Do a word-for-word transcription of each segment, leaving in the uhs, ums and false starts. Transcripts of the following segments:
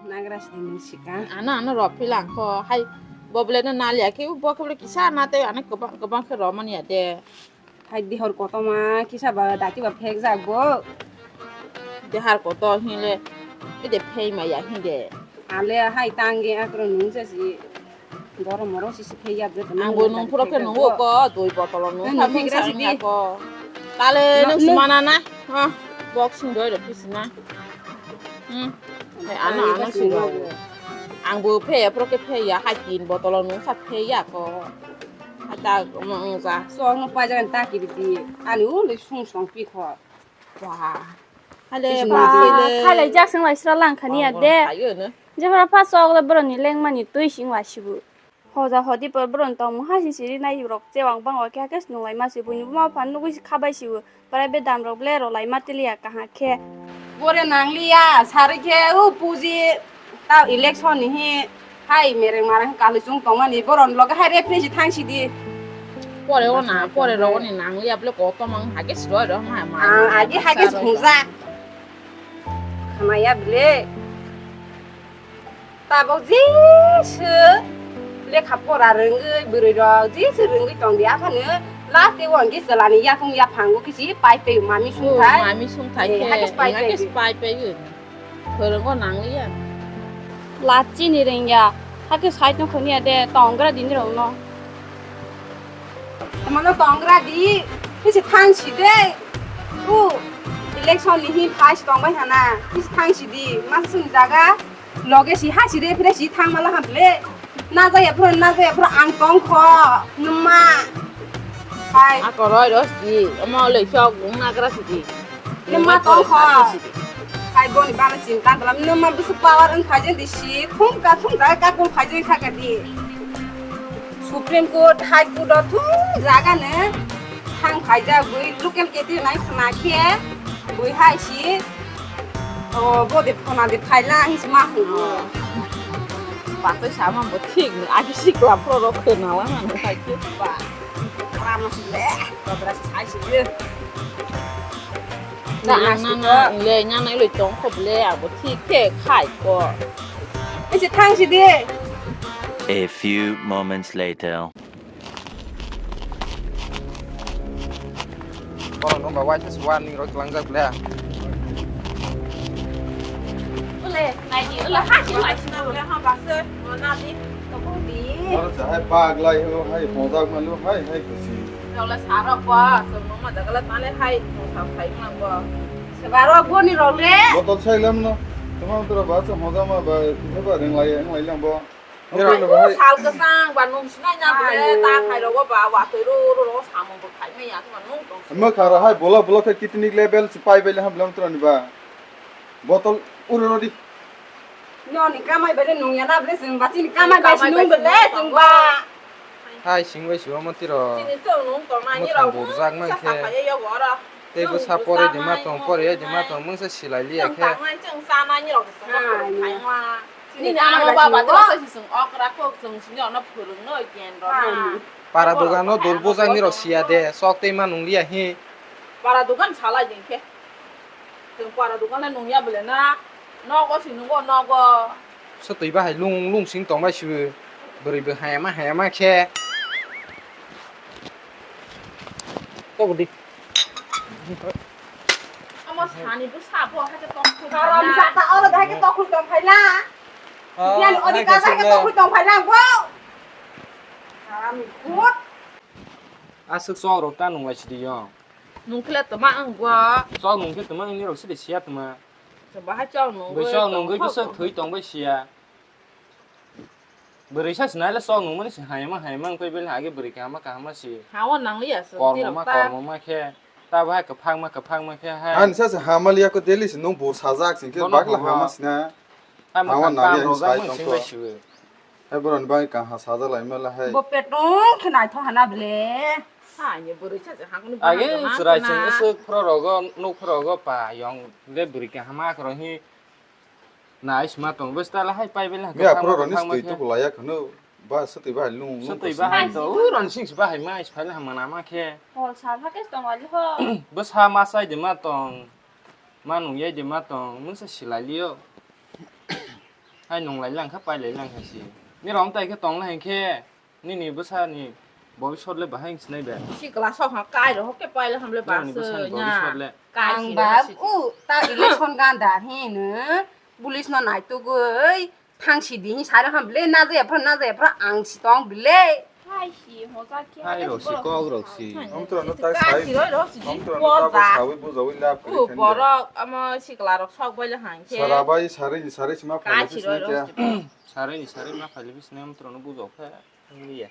Nagra sidi nung sika. Ano, ano rok phi lang kho. Hai, bo bole no nal ya khe, bo khe bole kisa na tei ano kwbang, kwbang khe romani ya de. Hai di hor kotorma kisa ba daki ba phek jak bo. De har kotor hinle, e de phei ma ya hin de. Ale hai tang ge akro nung se si. Doro moro si si phei ya de. Ang bo nung phuro khe nung ko, dui botolo nung. Nung kha phek mung sa ra si di. Ko. Tale nung, nung si mana na. Ha, boxing doi ro phi si na. Hmm. Hai ano, ano si ro. Ang bo phei ya, phuro khe phei ya, hai tin botolo nung sa phei ya ko. Ata mo ongja. Sok no pajagan ta kiri di. Ani u le sung song pi kho. Wah. Hale ba. Khalai jak sing lai sra lang khani ya de. Ayo no. Jefra pa sok le bro ni leng mani tui sing wa sibu. Hoja hodi por bro tong mu ha sing siri nai rok che wang bang wa khe ha khe snung lai ma sibu ni ma phan nugui khabai sibu. Private dam rok le rw lai ma tiliya kaha khe. Bore nangliya, sari khe, o puji, ta election ni hi, hai mereng marang kali chung tongmani, boron loge hai referee si thang sidi. Pore o na, pore rogo ni nangliya, bole kotor mang hage siroi ro, ma, ma, ang agi hage sungja. Khamaya bile. Tabok jesa lekha pora rwngwi bwrwi rok jesa rwngwi tong di aphano last o hwnkhe chwla ni yakung yaphango kisi pai pai mami sungthai. Mami sungthai khe hake pai pai. Phwrwngo nangliya. Lachini rwngya hake side no khoniya de tongra dini rok no. Mano tongra di kisi thansi de. U election ni hi phai si tongbai hana kisi thansi di masa sung jaga. Loge si ha si re phre si thang mala ham le. Na jaya phro, na jaya phro ang tong kho. Numa. Hai. Ako roi ros di. Omo le sok ung na gra si di. Numa tong kho. Hai boni bana chinta dalam numa busu power ang khajen di si. Thung ka thung da ka kung khajen kha ka di. Supreme Court, High Court o thung jaga ne. Thang khaijak bui local kete nai khna khe bui hai si o bo de phona de phaila hi ma hu. Patoi sama bo thik ni agi sikla pro ro khna la han khai khe ba. Rama si le. Babra si sai si le. Na ang na na le nya na le tong kho ble abo thik khe khai ko. Ese thang si de. A few moments later. Borok no ba waisa si warning rok tlangjak le. Ule, nai di, ule, ha, si, lai, si, na, ule, ha, ba, se, no, na, di, to, ko, di. Oro sa hai bag lai ho, hai hojak ma lo, hai, hai kusi. Ule, sa, rok, ba, so, no, ma, daga, la, tale, hai, no, sa, khai, ma, ba. Se, ba, rok, bo, ni, rok, le. Botol sai lam no. Tama, tora, ba, so, hojak ma, ba, ba, reng lai, reng lai, lam, bo. Nirok no hai. Sal kwchang ba nung sinai na bole ta khai rogo ba watoi ro ro ro samung bo khai maya ma nung tong. Mwkhang rok hai bolok bolok khe kidney level se pai bai le ham blam tro ni ba. Botol uro ro di. Noni kamai bai le nung ya na bole sing ba chini kamai bai se nung bole sing ba. Hai sing bai se omo tiro. Chini se nung tong na ni rok. Mwkhang burjak man khe. Tei bwsa pore di ma tong, pore di ma tong, mungsa silai liya khe. Chwng tangnai, chwng chanai ni rok se khai ma. Nini ama baba tei rok se chwng okra kok, chwng sini ono phwrwng no gyan rok ma. Para dogan no dol bojak ni rok siya de, sok tei ma nung liya hi. Para dogan salai din khe. Chwng para dogan le nung ya bole na, nogo si nungo, nogo. Swtwi bahai lung lung sing tong bai si bwrwi bo hayama hayama khe. Tobodi. Omo sani bo sabo, hai khe tong khuk. Haram jata, oro dai khe tong khuk tong phaila. Yan odi ka dai khe tong khuk tong phaila bo. Haram khut. Aswk sok rok ta nung lai sidi yo. Nung khle toma ang bo. Sok nung khe toma ang ni rok sidi siya toma. Bahai chok nung. Bo sok nung gwi bwswk thwi tong bai siya. Bwrwi sa sinai le sok nungmani se hayama hayama wngkhe bele hage bwrwi kahama kahama se. Hawa nangliya se. Kormo ma kormo ma khe. Ta bahai kwphang ma kwphang ma khe hai. Ani sa se hama liya ko daily se nung bo sajak sing khe bagla hama sina. Hawa nangliya sai tong ko. Hai boroni bagwi kaham sajak lai mela hai. Bo petong khe naithok hana bele. Hai ni bwrwi sa se hakuni. Age chwrai chwng aswk phro rogo nuk phro rogo pa yong le bwrwi kahama khoro hi. Nai sima tong bwsta la hai pai bela. Ya pro roni stui to laya khano ba swtwi ba lung lung. Swtwi ba hai to u ron sing ba hai mai sphai la mana ma khe. Hol sal ha ke tong ali ho. Bwsa ma sai de ma tong. Ma nung yai de ma tong mungsa silai liyo. Hai nung lai lang kha, pai lai lang kha si. Ni rom tai khe tong lai khe, nini bwsa ni bobisot le bahai wng sinai be. Si class o ha kai ro ke pai le ham le ba Nini bwsa se ni nya. Bobisot le. Kai Ang si ba le si. U ta election gan da hin. Police no nai tu goi. Thang si di hin sare ham le na je phra na je phra ang si tong bile. Hai si, hoja khe Hai hai rok si, borok kok rok si. Hai. Om toro no Kai tak sai. Si roi rok si, Om toro ko no tak da. Sawi bujawi lab kri U khen de. Borok amo sikla rok sok bai le hang khe. Sara bai sari ni sari sima Kai phai si roi sini rok kya. Si. Sari ni sari ma phai le bisne om toro no bujok khe. Ang liya.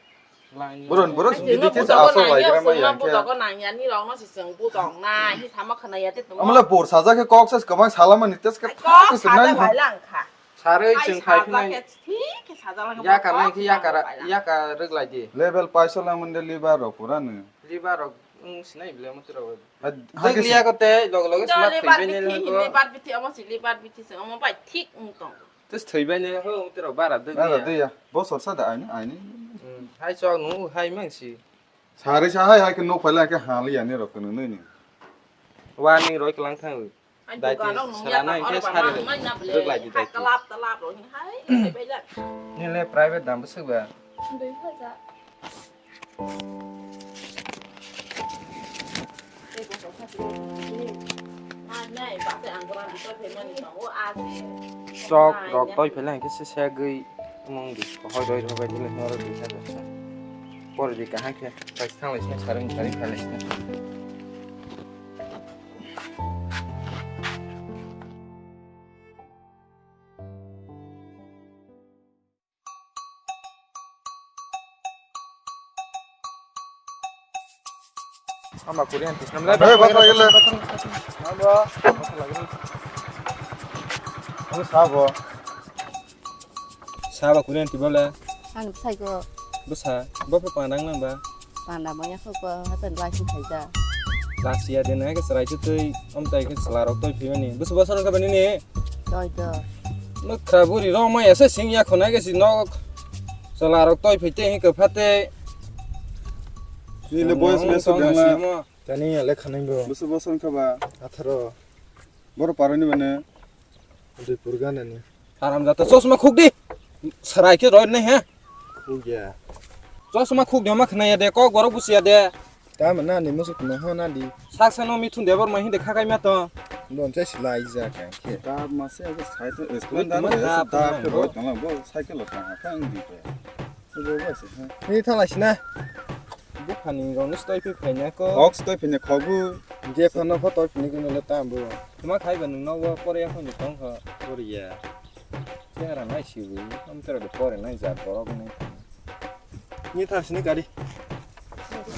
Lang ni. Boron, boron Hai, si chwng bidi no khe bujok aso nang lai ya, gra ma chwng no yang kya. Bujok nang ya, ni rok no si chwng bujok na, hi sama khna ya te tong. Amla bor saja khe kok sa kamang salama ni tes khe Ai, kok thak se saja nai. Bai lang kha. Sarwi Ai, chwng phai saja phinai. Khe thik khe saja lang kha, Yaka nai kok khe saja yaka ra-, bai lang. Yaka rwglai di. Level paisa lang mande liver rok pura no. Liver rok wng sinai bile mutu rok. Hai, hai Dwk khe liya si- ko te log log Ino sma liver thwi bini bithi, lego. Liver bithi, omo si liver bithi se, omo bai thik wng tong. Tes thwi bai ne ho mutu rok bara dwk Bara liya. Dwya. Bosor sa da aini, aini. Hmm, hai chok nu hai mang si. Sari sa hai hai khe nok phaila khe hali ya ni rok kunu nui ni. Wa ni roi klang thang. Ai, Dai dukan ti rok nung sara ya nai tang, khe oro ba sari ma nung mai na ble. Rwglai di dai Hai ti. Kalap talap rok ni hai, hai bai jak. Ni le private dam bwswk ba? Dui hajar. Tei bo kok sa ti. Nai, nai, ba te ang goran di toi phe mani tongo, a se. Sok rok toi phe lang khe se se gwi. Mung di, hoi roi roi bai dile, hoi roi roi bai dile. Pore di kaham khe, bai thang lai sini, saring, saring khai lai sini. Ama Korean tisna. Hey, bata lagile. Ano sabo. Sabo Korean ti bole. Ang sai ko. Bwsa, bo phe pandang nang ba. Panda maya ko ko hapen lai si khaija. Lasiya de na ke serai tei om tai ke sela rok toi phimani. Bwsa bwsa rok ka bani ni. Toi to. Mwkra buri rok mai asa sing ya khonai ke si nok. Sela rok toi phite hi ka phate. Ni le boys me so gana. Tani ya le khanai bo. Bwsa bwsa ka ba. Atharo. Boro paroni bane. Dui purga nani. Haram jata chosma khuk di. Sarai ke roi ne he. Khuk ya. Chosma khuk de ma khna ya de kok borok busi ya de. Ta ma nani musu khna ha nani. Saksa no mithun de bor ma hinde khakai ma to. Non chai silai ja ka khe. Ta ma se ga sai to Wait, splendor ma de ta ta ta ma. Roi tong bo cycle lo ta ha ka ngi pe. Bo ba se ha. Ni thala sina. Buphani rokni stoi phi phaina ko. Kok stoi phine khogu. Je phano pho toi phine kino le tam bo. Tuma khai ba nung nogo pore ya khon tong kho. Pore ya. Chera nai si bu. Am tera de pore nai ja borok nai. Ni thang sini gari.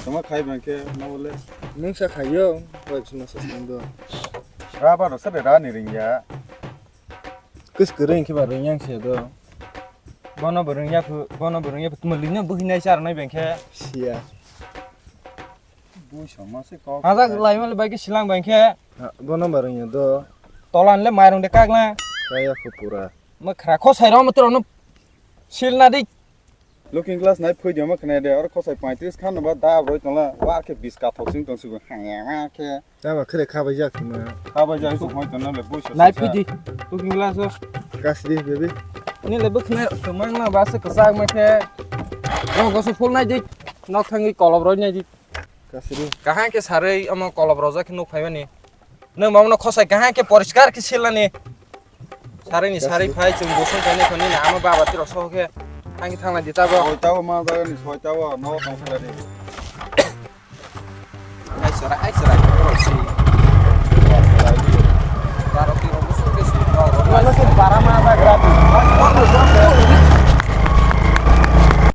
Tuma khai ba ke nogo le. Nung sa khayo. Oi sima sa sini do. Raba ro sa de ra ni ring ya. Kus kering ke ba ring yang se do. Bono bo ring ya phu, bono bo ring ya phu. Tuma ling na buhi nai char nai beng khe. Sia. Bui sama se kok. Haja lai mal bai ke silang bai khe. Ha, bo number wngya do. Tolan le mairung de kak na. Kaya ko pura. Ma khra khosai ro ma tro no sil na di. Looking glass nai phoi de ma khna de or khosai paitris khan ba da broi tong la. Wa khe bis ka thok sing tong su ha ya ma khe. Ta ba khre kha bai jak ma. Kha bai jak su hoi tong na le bui so. Nai phoi di. Looking glass o. Kas di baby. Ni le buk na to mang na ba se ka sak ma khe. Ro go so phol nai di. Nok thangi kolop roi nai di. Kasiri. Kaham khe sarwi omo kolop rojak khe nuk phaimani. Nwng mamano khosai kaham khe poriskar khe silnani. Sarwi ni sarwi Kasiri. Phai chwng bo song khaini khoni na ama baba tirok soho khe thangkhe thanglai di tabo. Soitabo ma jaga ni soitabo no tong khe di. Ai sara, ai sara, ai sara.